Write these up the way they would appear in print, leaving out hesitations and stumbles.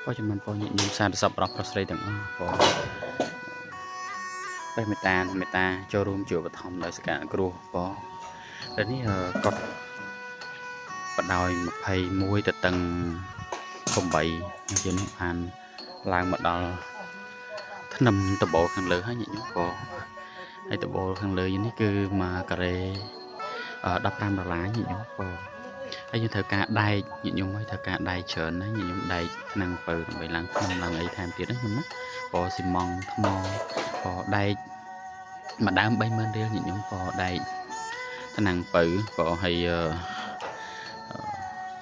ក៏ចំនួនបងញាតិញោមសាធុសពប្រុសប្រុសស្រីទាំងអស់បងព្រះមេត្តាមេត្តាចូលរួមជួយឧបត្ថម្ភដោយសក្ការគ្រោះបងតែនេះកត់បដោយ21ទៅតឹង8យើងនេះបានឡើងមកដល់ធ្នឹមដបូលខាងលើហើយញាតិញោមបងហើយដបូលខាងលើនេះគឺមួយការ៉េ15ដុល្លារញាតិញោមបងហើយយើងត្រូវការដែកញាតិញោមហើយត្រូវការដែកច្រើនណាញាតិញោមដែកថ្នាំងពៅដើម្បីឡើងភ្នំឡើងអីថែមទៀតណាញោមណាពណ៌ស៊ីម៉ង់ថ្មពណ៌ដែកមួយដើម30000រៀលញាតិញោមពណ៌ដែកថ្នាំងពៅពណ៌ហើយអឺ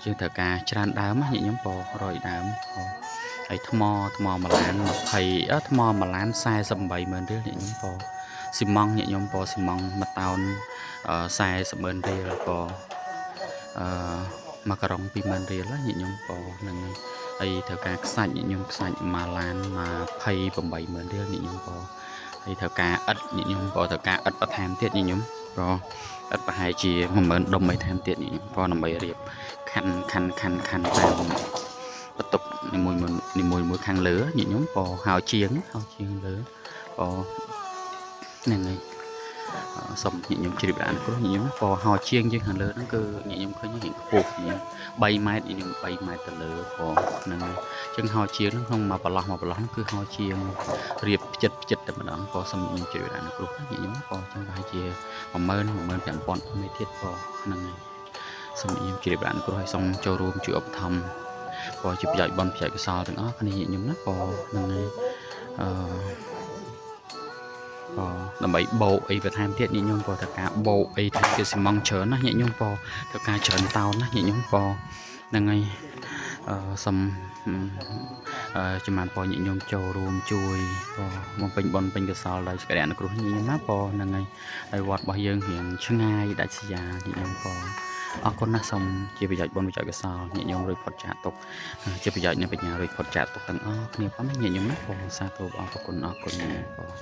យើងត្រូវការច្រើនដើមណាញាតិញោមពណ៌100ដើមពណ៌ហើយថ្មថ្មមួយឡាន20អឺថ្មមួយឡាន480,000រៀលញាតិញោមពណ៌ស៊ីម៉ង់ញាតិញោមពណ៌ស៊ីម៉ង់មួយតោន400,000រៀលពណ៌អឺមួយក្រុង20000រៀលណាញាតិញោមពណ៌ហ្នឹងហើយត្រូវការខ្សាច់ញាតិញោមខ្សាច់មួយឡាន280,000រៀលញាតិញោមពណ៌ហើយត្រូវការឥដ្ឋញាតិញោមពណ៌ត្រូវការឥដ្ឋបន្ថែមទៀតញាតិញោមពណ៌ឥដ្ឋប្រហែលជា10000ដុំអីថែមទៀតញាតិញោមពណ៌ដើម្បីរៀបខណ្ឌខណ្ឌខណ្ឌខណ្ឌតាមបន្ទប់នីមួយនីមួយមួយខាងលើញាតិញោមពណ៌ហៅជាងហៅជាងលើពណ៌ហ្នឹងហើយសូមញាតិញោមជ្រាបអានគ្រោះញាតិញោមពណ៌ហៅជាងយើងខាងលើហ្នឹងគឺញាតិញោមឃើញរៀងខ្ពស់ញាតិញោម3ម៉ែត្រញាតិញោម3ម៉ែត្រទៅលើពណ៌ហ្នឹងហើយអញ្ចឹងហៅជាងហ្នឹងក្នុងមួយប្រឡោះមួយប្រឡោះហ្នឹងគឺហៅជាងរៀបផ្ចិតផ្ចិតតែម្ដងពណ៌សូមញាតិញោមជ្រាបអានគ្រោះញាតិញោមពណ៌អញ្ចឹងប្រហែលជា10000 15000មេទៀតពណ៌ហ្នឹងហើយសូមញាតិញោមជ្រាបអានគ្រោះឲ្យសូមចូលរួមជួយឧបត្ថម្ភពណ៌ជាប្រយោជន៍បុណ្យប្រយោជន៍កុសលទាំងអស់គ្នាញាតិញោមណាពណ៌ហ្នឹងហើយអឺ ក៏ដើម្បីបោកអីបន្ថែមទៀតញាតិញោមក៏ត្រូវការបោកអីថែមទៀតស៊ីម៉ង់ច្រើនណាញាតិញោមក៏ត្រូវការច្រើនតោនណាញាតិញោមក៏ហ្នឹងហើយអឺសុំអឺចំបានពរញាតិញោមចូលរួមជួយក៏បំពេញបុណ្យពេញកុសលដោយសេចក្តីអនុគ្រោះញាតិញោមណាពរហ្នឹងហើយហើយវត្តរបស់យើងរៀងឆ្ងាយដាច់ស្រយាលញាតិញោមក៏អរគុណណាស់សូមជាប្រយោជន៍បុណ្យប្រយោជន៍កុសលញាតិញោមរួចផុតចាកទុក្ខជាប្រយោជន៍នៃបញ្ញារួចផុតចាកទុក្ខទាំងអស់គ្នាផងណាញាតិញោមណាពរសាធុអរគុណអរគុណញាតិញោមពរ។